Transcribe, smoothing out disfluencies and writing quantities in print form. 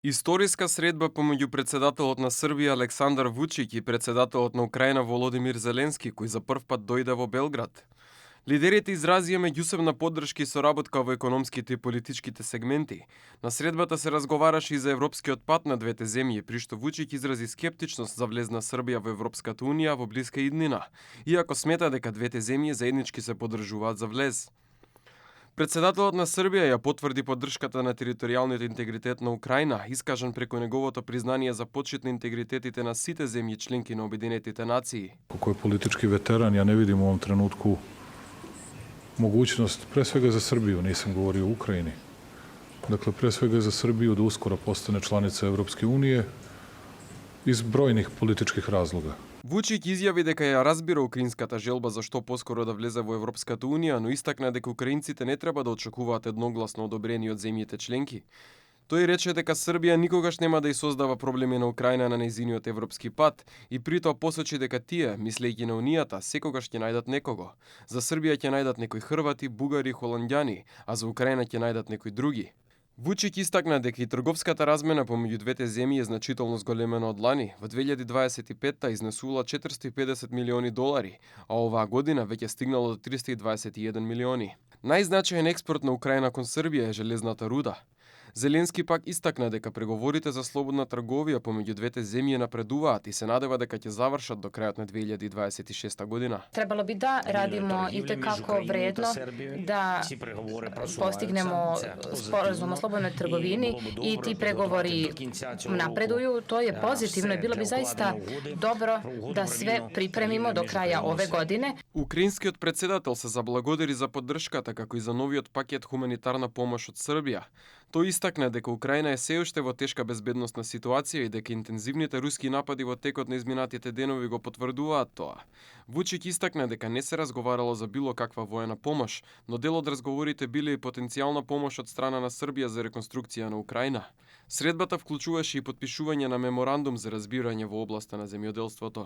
Историска средба помеѓу председателот на Србија Александар Вучиќ и председателот на Украина Володимир Зеленски, кој за прв пат дојде во Белград. Лидерите изразија меѓусебна поддршка и соработка во економските и политичките сегменти. На средбата се разговараше и за европскиот пат на двете земји, при што Вучиќ изрази скептичност за влез на Србија во Европската унија во блиска иднина, иако смета дека двете земји заеднички се поддржуваат за влез. Председателот на Србија ја потврди поддршката на територијалниот интегритет на Украина, искажан преку неговото признание за почит на интегритетите на сите земји членки на Обединетите нации. Како политички ветеран, ја не видим у овом тренутку могуćност, pre svega za Srbiju, nisam govorio o Ukrajini. Dakle, pre svega za Srbiju da uskoro postane članica Evropske unije iz brojnih političkih razloga. Вучиќ изјави дека ја разбира украинската желба за што поскоро да влезе во Европската унија, но истакна дека украинците не треба да очекуваат едногласно одобрение од земјите членки. Тој рече дека Србија никогаш нема да ја создава проблеми на Украина на нејзиниот европски пат и притоа посочи дека тие, мислејќи на унијата, секогаш ќе најдат некого. За Србија ќе најдат некои хрвати, бугари, холандјани, а за Украина ќе најдат некои други. Вучиќ истакна дека и трговската размена помеѓу двете земји е значително зголемена од лани. Во 2025-та изнесувала $450 милиони, а оваа година веќе стигнало до 321 милиони. Најзначаен експорт на Украина кон Србија е железната руда. Зеленски пак истакна дека преговорите за слободна трговија помеѓу двете земји напредуваат и се надева дека ќе завршат до крајот на 2026 година. Требало би да радимо итекако вредно да постигнемо споразум о слободној трговини и ти преговори напредују. Тоа е позитивно и било би заиста добро да све припремимо до краја ове године. Украинскиот председател се заблагодари за поддршката како и за новиот пакет хуманитарна помош од Србија. Тој истакна дека Украина е се уште во тешка безбедносна ситуација и дека интензивните руски напади во текот на изминатите денови го потврдуваат тоа. Вучиќ истакна дека не се разговарало за било каква воена помош, но дел од разговорите биле и потенцијална помош од страна на Србија за реконструкција на Украина. Средбата вклучуваше и потпишување на меморандум за разбирање во областа на земјоделството.